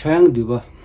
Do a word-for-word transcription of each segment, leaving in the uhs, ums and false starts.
ཕྲ་ཡང་འདུས་པ།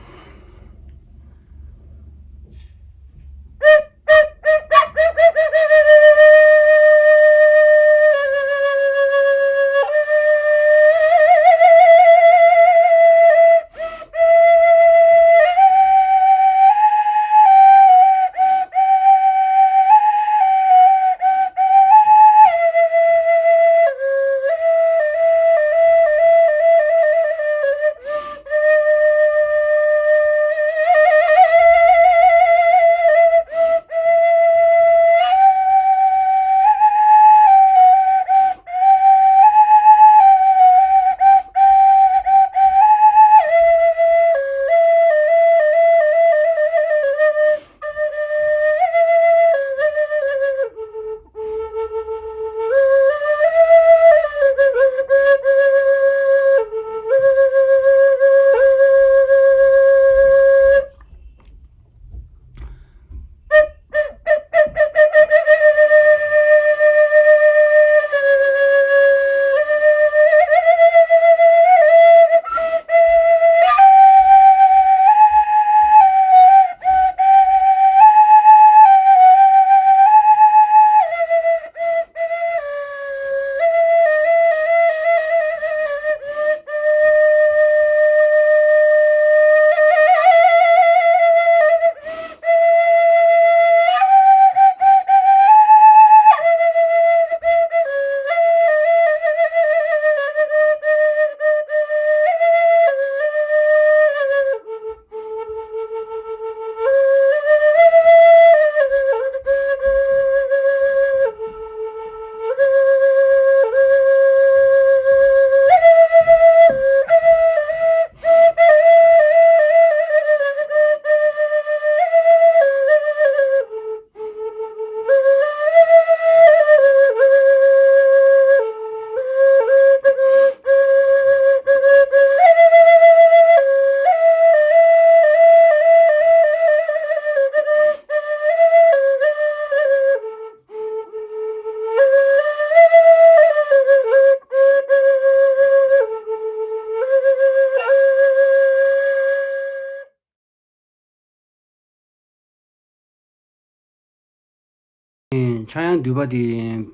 ཕྱྭ་གཡང་འདུས་པ་དེ་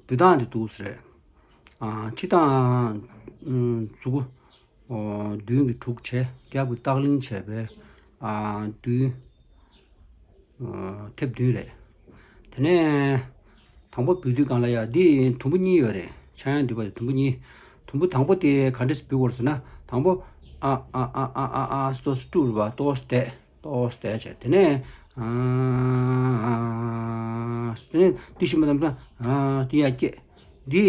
འབུད་སྟངས་དེ་འདུག་ཟེར། ཨ། སྤྱིར་བཏང་། ཨ། མཛུ་གུ། ཨོ། མདུན་གྱི་དྲུག་བྱས། རྒྱབ་ཀྱི་བརྟག་གླེང་བྱས་པའི། ཨ། མདུན། ཨ། མཐེབ་བདུན་རེད། དེ་ནས་དང་པོ་འབུད་དུས་སྒང་ལ་ཡ་འདི་དུམ་བུ་གཉིས་ཡོད་རེད། ཕྱྭ་གཡང་འདུས་པ་དེ་དུམ་བུ་གཉིས། དུམ་བུ་དང་པོ་དེ་ག་འདྲས་འབུད་དགོས་རེད་ཟེར་ན། དང་པོ་ཨ་ཨ་ཨ་ཨ་ཨ་ཨ་ཏོག་ཙམ་དཀྲུགས་རེད་པ། ཏོག་ཙམ་བསྡད། ཏོག་ཙམ་བསྡད་བྱས། དེ་ནས་ཨ་ཨ་ཨ་ཨ། དེ་ནས་འདི་ཞིམ་པ་དམ་ས། ཨ། དེ་ཡར་བསྐྱེད། འདི་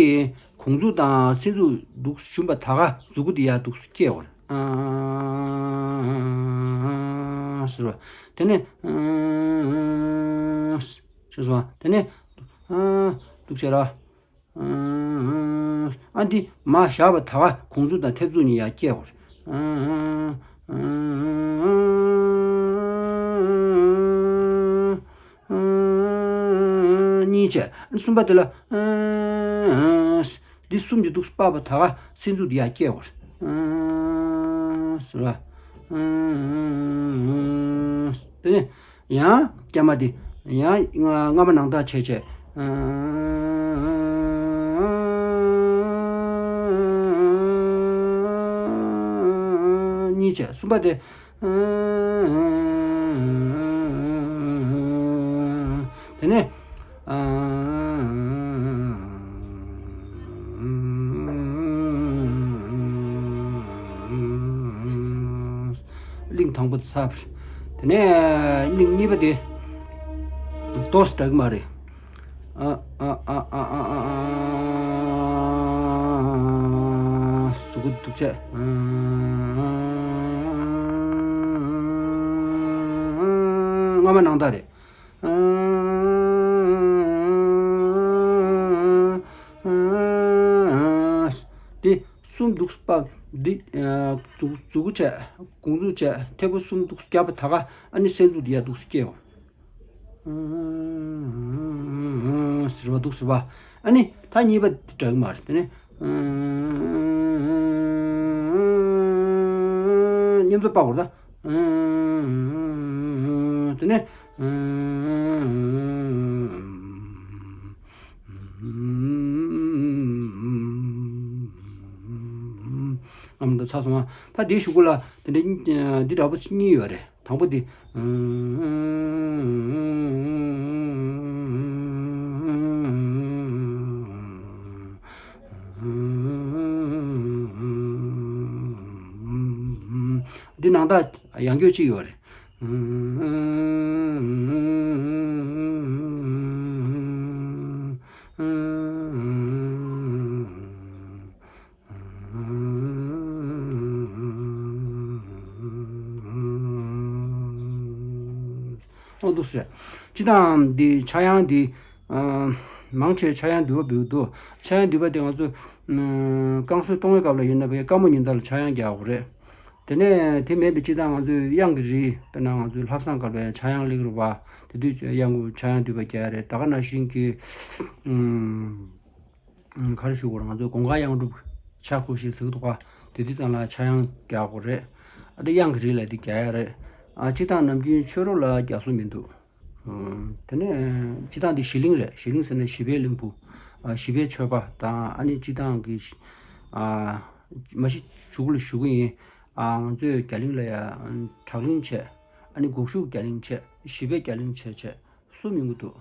གོང་མཛུག་དང་སྲིན་མཛུག་འདུག་ཞུམ་པ། ད་ག་མཛུ་གུ་འདི་ཡར་འདུག་བསྐྱེད་དགོས་རེད། ཨ་ཟེར་བ། དེ་ནས་ཨ། ཤེས་སོང་ཨ། དེ་ནས་ཨ། འདུག་བྱས་ར། ཨ། འདི་མར་བཞག་པ། ད་ག་གོང་མཛུག་དང་མཐེབ་མཛུག་གཉིས་ཡར་བསྐྱེད་དགོས་རེད། ཨ། གཉིས་བྱས། གསུམ་པ་དེ་ལ། འདི་གསུམ་གྱི་འདུག་སྤར་བ། ད་ག་སྲིན་མཛུག་འདི་ཡར་བསྐྱེད་དགོས་རེད། ཟེར་བ། དེ་ནས་ཡང་སྐྱེལ་མ་དེ་ཡང་སྔ་མ་ནང་ལྟར་བྱས་བྱས། གཉིས་བྱས། གསུམ་པ་དེ། དེ་ནས། གླིང་དང་པོ་དེ་ཚར། དེ་ནས་གླིང་གཉིས་པ་དེ། ཏོག་ཙམ་འདྲ་གི་མ་རེད། ཨ་ཨ་ཨ། མཛུ་གུ་འདུག་བྱས། སྔ་མ་ནང་ལྟར་རེད། འདི་གསུམ་འདུག་སྤར། འདི་མཛུ་མཛུ་གུ་བྱས། གོང་མཛུག་བྱས། མཐེ་བོ་གསུམ་འདུག་བརྒྱབ་པ། ད་ག་ཨ་ནི་སྲིན་མཛུག་འདི་ཡར་འདུག་བསྐྱེད། ཟེར་བ་འདུག་ཟེར་བ། ཨ་ནི་ད་གཉིས་པ་འདི་འདྲ་གི་མ་རེད། དེ་ནས་མཉམ་དུ་སྤར་དགོས་རེད་ད། དེ་ནས། ཨམ། ད་ཚར་སོང་ང་། ད་འདིའི་གཞུག་གུ་ལ་དེ་འདྲ་འདི་འདྲ་པོ་གཉིས་ཡོད་རེད། དང་པོ་འདི། འདི་ནང་ད་ཡང་སྐྱོ་གཅིག་ཡོད་རེད། ཨོ་འདུག་སེ། སྤྱིར་བཏང་འདི་ཕྱྭ་གཡང་འདི། ཨ། མང་ཆེ་ཕྱྭ་གཡང་འདུས་པ་འབུལ་འདུག་ཕྱྭ་གཡང་འདུས་པ་དེ་ང་ཚོ། ཨ། བསྐང་གསོལ་གཏོང་བའི་སྐབས་ལ་ཡིན་ན་བས་སྐར་མ་ཉིན་ལྟར་ལ་ཕྱྭ་གཡང་རྒྱག་དགོས་རེད། དེ་ནས་དེ་མེད་པའི་སྤྱིར་བཏང་ང་ཚོའི་གཡང་གི་རིགས་དཔེར་ན་ང་ཚོའི་ལྷ་བསང་སྐབས་ལ་ཡང་ཕྱྭ་གཡང་སླེབས་རེད་བ། དེ་དུས་གཡང་གུ་ཕྱྭ་གཡང་འདུས་པ་རྒྱག་ཡ་རེད། ད་ག་ནང་བཞིན་གྱི། ཨ། ག་རེ་ཞུ་དགོས་རེད། ང་ཚོ་དགུན་ཁ་གཡང་སྒྲུབ་ཕྱྭ་འཁོར་ཞེས་ཟེར་གི་འདུག་ག་དེ་དུས་ཙམ་ལ་ཕྱྭ་གཡང་རྒྱག་དགོས་རེད། ཨ། དེ་གཡང་གི་རིགས་ལ་དེ་རྒྱག་ཡ་རེད། ཨ། སྤྱིར་བཏང་ནམ་རྒྱུན་ཆོས་རོགས་ལ་རྒྱག་སྲོལ་མི་འདུག་ཨ། དེ་ནས་སྤྱིར་བཏང་དེ་ཞི་ལིང་རེད། ཞི་ལིང་ཟེར་ན་ཞི་བའི་གླིང་བུ། ཨ། ཞི་བའི་མཆོད་པ་དང་ཨ་ནི་སྤྱིར་བཏང་གི། ཨ། མ་གཞི་གཞུག་གུ་ལ་ཞུ་གི་ཡིན། ཨ། ང་ཚོས་རྒྱ་གླིང་ལ་ཡ་བྲག་གླིང་བྱས། ཨ་ནི་སྒུག་ཤུགས་རྒྱ་གླིང་བྱས། ཞི་བའི་རྒྱ་གླིང་བྱས་བྱས་གསུམ་ཡོང་གི་འདུག